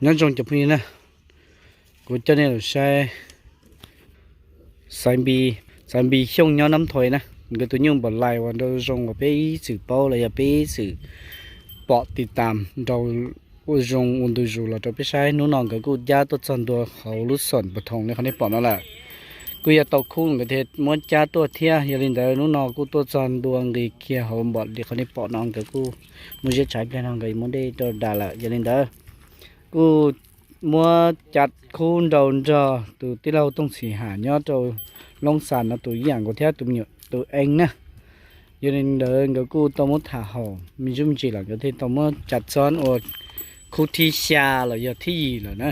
Nyob zoo cov phooj ywg na, kuv coj nej los saib Xaiv Npis, Xaiv Npis Xyooj nyob Nab Thuais na. Nkawd tus nyuj npam lais uas nrau zoo uas peb ib txwm paub los yog peb ib txwm pom tis tas nrau ua zoo ua ntu zus los rau peb saib. Hnub no nkawd kuj cab tuaj txog ntua hauv lub xoom Pus Thoos li qhov nej pom no lawm. Kuj yog tau khub nkawd thiaj muab cab tuaj thiab. Yog li ntawd hnub no kuj tuaj txog ntua nqis kiag hauv npom li qhov nej pom no, nkawd kuj muaj ziab tshav ib pliag no nkawd muab dej rau das lawm. Yog li ntawd kuj muab cav khub nrau nrog tus tij laug Tooj Txhim Ham nyob rau Loob Xas no tus ib yam nkaus thiab tus me nyuam tus Ees na. Yog li ntawd nkawd kuj tau muab tham haum me ntsuj me ntsis lawm, nkawd thiaj tau muab cav txob ua khub thib xya los yog thib yim lawm na.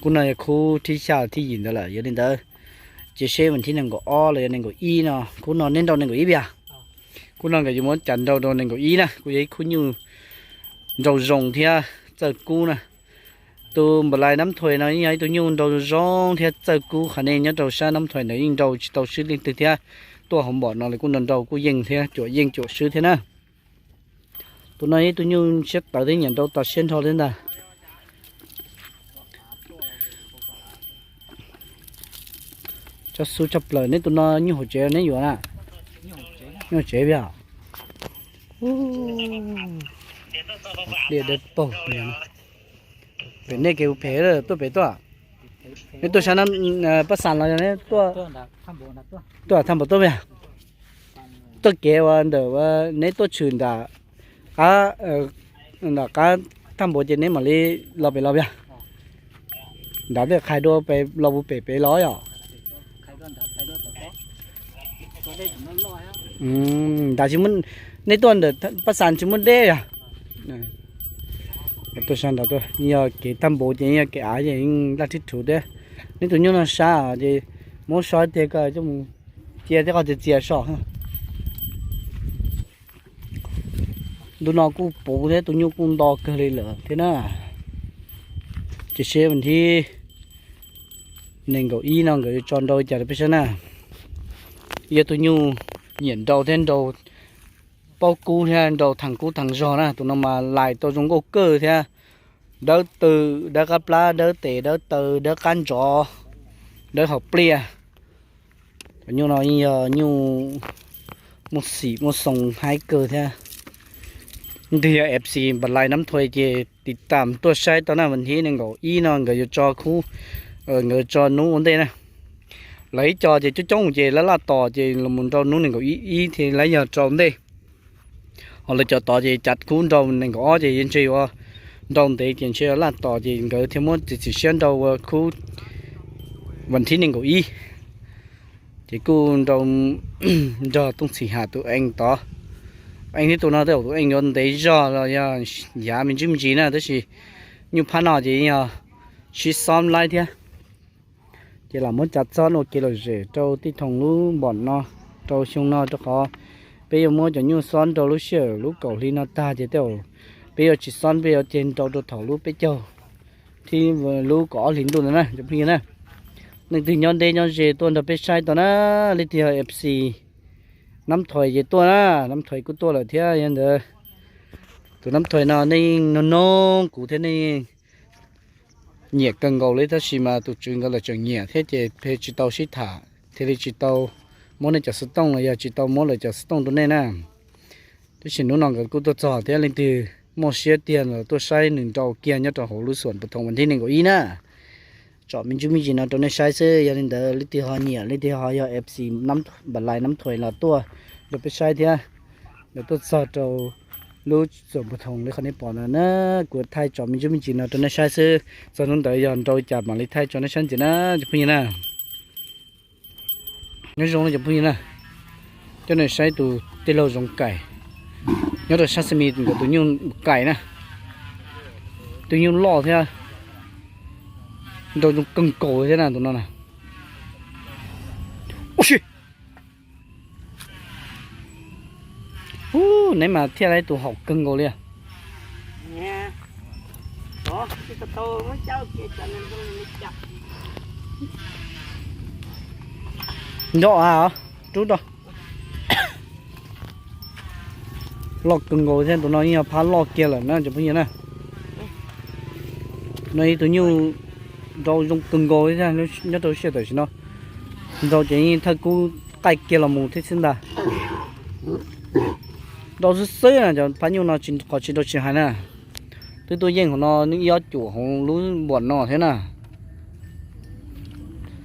Khub no yog khub thib xya thib yim ntawd lawm. Yog li ntawd ces seb vas thib nees nkaum ob los yog nees nkaum ib no, khub no neb nrau nees nkaum ib puas yog? Khub no nkawd yuav muab cav nrau rau nees nkaum ib na, kuj yog ib khub nyuj nrau zoo thiab txawj kub na. Tus npam lais Nab Thuais no yeej yog ib tug nyuj nrau zoo thiab txawj kub, qhov nej nyob rau sab Nab Thuais ntawd yeej nrau tsis tau swb leej twg thiab. Tuaj hauv npom no lawv kuj nrau nrau kuj yeej thiab, cuam yeej cuam swb thiab na. Tus no ib tug nyuj siab tawv thiab nyiam nrau tas siab nrho thiab ntag. Tsob xub tshaj plaws, neb tus no nyuj hauv tsev neb yuav na? Nyuj hauv tsev puas yog? Diaj dawb paug. Pem nej kev phem tuaj pem tuaj. Neb tuaj sab Pab Xas los yog neb tuaj, tuaj Thaj Npaum tuaj puas yog? Tuaj kev uas ntawm neb tuaj tshwm nram qab, nram qab Thaj Npaum ces neb mam li los pem los puas yog? Nrad tej qhais dua pem los puag pem pem los yom? Nrad tsis muaj, neb tuaj ntawm Pab Xas tsis muaj dej yog? Tuaj sab nrad tuaj, yog kev Thaj Npaum ces yog kev av ces yeej laj thib thuv thiab. Neb tus nyuj no sab ces muab so tiag ko coj mus cia tej qhov txias txias so. Ntu no kuj puv thiab tus nyuj kuj nto kawg li lawm thiab na. Ces seb vas thib nees nkaum ib no nkawd yuav tso nrau li cas rau peb saib na. Yog tus nyuj nyiam nrau thiab nrau paub kub thiab nrau theem kub theem zog na, tus no mas lais tau zoo nkauj kawg thiab. Dawb tw, dawb qab plab, dawb tes, dawb taw, dawb qab ntsov, dawb hauv pliaj. Cov nyuj no yeej yog nyuj muaj xim muaj xoo haib kawg thiab. Leej twg yog F C npam lais Nab Thuais ces tiv tam tuaj saib tau na, vas thib nees nkaum ib no nkawd yuav tso khub, nkawd tso hnub ua ntej na. Lawv ib co ces coob coob ces lawv laj tos ces los mus nrau hnub nees nkaum ib thiab lawv yog rau ntej. Ho lawv cov tod ces cav khub nrau nees nkaum ob ces yeej ntshe yuav nrau ntev ces ntshe yuav laj tos ces nkawd thiaj muab txiav txim siab nrau ua khub vas thib nees nkaum ib. Ces kuj nrau nrog Tooj Txhim Ham tus Ees tod. Ees thiab tus no tej zaum tus Ees yuav ntev zog los yog yav me ntsis me ntsis na, tab sis nyuj phab no ces yog sib xob laib thiab. Ces lam muab cav txob ua kev lom zem rau tij thoom lub npom no, rau xyoo no, rau qhov peb yuav muab cov nyuj xob nrau lub sij hawm lub kaum hli no tag ces tej zaum peb yuav tsis xob, peb yuav ceg nrau rau thaum lub peb caug thiab lub kaum ob hlis ntuj ntawd na cov phooj ywg na. Leej twg nyob deb nyob ze tuaj nrog peb saib tau na, leej twg yog F C Nab Thuais ces tuaj na, Nab Thuais kuj tuaj lawm thiab. Yog ntawd tus Nab Thuais no nej yeej nug nug kuv thiab nej yeej nyiam kawg nkaus li, tab sis mas tus tswv nkawd lawv tseem nyiam thiab ces peb tsis tau sib tham thiaj li tsis tau muab nej cov xov tooj los yog tsis tau muab lawv cov xov tooj rau nej na. Tab sis hnub no nkawd kuj tuaj txog thiab, leej twg muaj siab tiag los tuaj saib nws nrau kiag nyob rau hauv lub xoom Pus Thoos vas thib nees nkaum ib na. Tsom me ntsis me ntsis no rau nej saib xwb, yog li ntawd leej twg ho nyiam, leej twg ho yog F C Nab, npam lais Nab Thuais los tuaj rau peb saib thiab. Lawv tuaj txog rau lub xoom Pus Thoos li qhov nej pom no na, kuv thaij tsom me ntsis me ntsis no rau nej saib xwb, txog hnub ntawd yog nrau li cas mam li thaij tso nej saib ntxiv na cov phooj ywg na. Nyob zoo cov phooj ywg na, coj nej saib tus tij laug Zoov Kaim nyob rau sab Xeev Mis nkawd tus nyuj Kaim na, tus nyuj loj thiab nrau zoo kawg nkaus thiab na tus no na. Ub si, ub, neb mas thiaj li tus haum kawg nkaus li. Nco a, rub rau. Loj kawg nkaus thiab, tus no yeej yog phab loj kiag lawm na cov phooj ywg na. No ib tug nyuj nrau zoo kawg nkaus li thiab nyob rau lub sij hawm tam sim no. Nrau ces yeej thawj kub qaij kiag los mus thiab xwb ntag. Nrau xwb xwb na cov phab nyuj no, qhov tsis nrau tsis hais na. Twb tuaj yeej hauv no ib ob cuam hauv lub npuam no thiab na.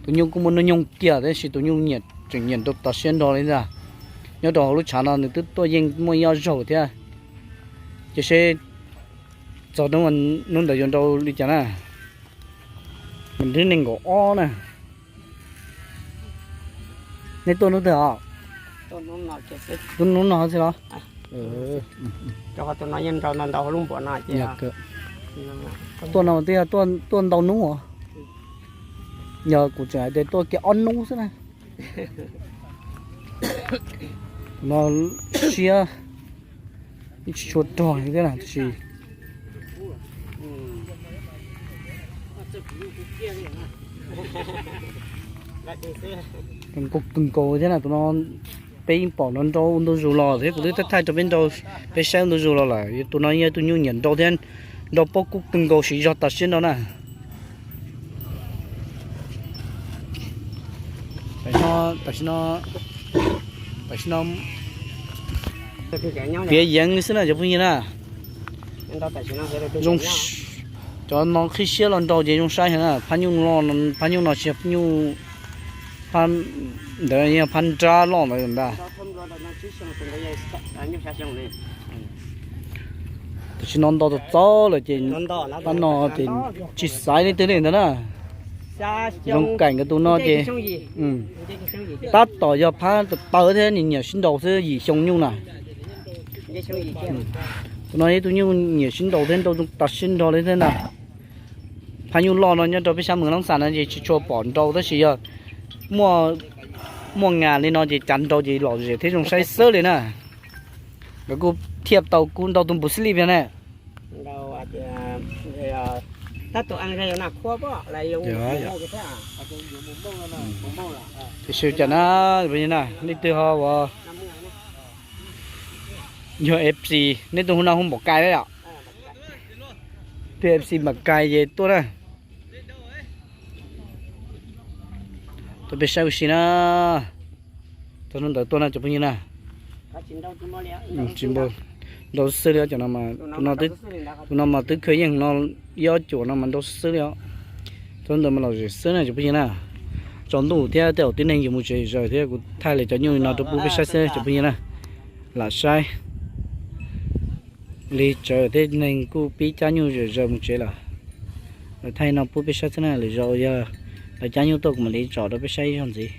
Tus nyuj kuj muaj hnub nyoog kiag tab sis tus nyuj nyiam tseem nyiam nrau tas siab nrog li ntag. Nyob rau hauv lub tshav no nws twb tuaj yeej muaj ib ob zaug thiab. Ces seb txog hnub ntawd yuav nrau li cas na. Mas nrib nees nkaum ob na. Nej tuaj hnub twg os? Hnub no xwb los? Tuaj no twb yog tuaj ntau hnub os. Yog kuv tseem hais tias tuaj kiag ob hnub xwb na. No siab tsis tshua rog thiab na tab sis kawg nkaus thiab na tus no. Peb yeej pom nrau ntau zus los thiab kuv twb thaij thaij rau peb, peb saib ntau zus los lawm. Tus no yog tus nyuj nyiam nrau thiab, nrau pob kub kawg nkaus siv zog tas siab nrau na. Tam sim no, tam sim no piav yeev xwb na cov phooj ywg na. Zoo, cov no qhib siab los nrau ces zoo saib heev na. Phab nyuj, phab nyuj no tsis yog nyuj, phab ntawd yog phab nrab loj ntawd ntag. Tam sim no nto txaus txaus lawm ces pab no ces tsis xaiv leej twg li ntawd na. Zoo kaim nkawd tus no ces tab tom yog phab tawv thiab nws nyiam sib nraus xwb, yim xyoo nyuj na. Tus no yog tus nyuj nyiam sib nraus thiab nrau zoo tas siab nrog li thiab ntag. Phab nyuj loj no nyob rau peb sab Moos Loob Xas no ces tsis tshua pom nrau tab sis yog muaj ngas li no ces cav nrau ces lom zem thiab zoo saib xwb li na. Nkawd kuj thiaj tau kuv nrau tus npus xib lij pia ne. Tiam sis cas na, leej twg ho ua yog F C, nej tus hu no hu Npaum Kais yom? Twb F C Npaum Kais ces tuaj na. Tuaj peb saib ua si na. Txog hnub ntawd tuaj na cov phooj ywg na. Tsis npau, nrau xwb li os. Tus no mas twb khaws yeej no, ib ob cuam no mas nrau xwb li os. Txog ntawd mas lom zem xwb na cov phooj ywg na. Tsaus ntuj thiab tej zaum tib neeg yuav mus tsev zaws thiab kuv thaij li cov nyuj no rau pub peb saib xwb cov phooj ywg na. Lam saib li tsawv tej neeg kuj pib cab nyuj zaws zaws mus tsev lawm. Lawv thaij no pub peb saib xwb na, lwm zaus yog lawv cab nyuj tuaj kuv mam li tsom rau peb saib ib zaug ntxiv.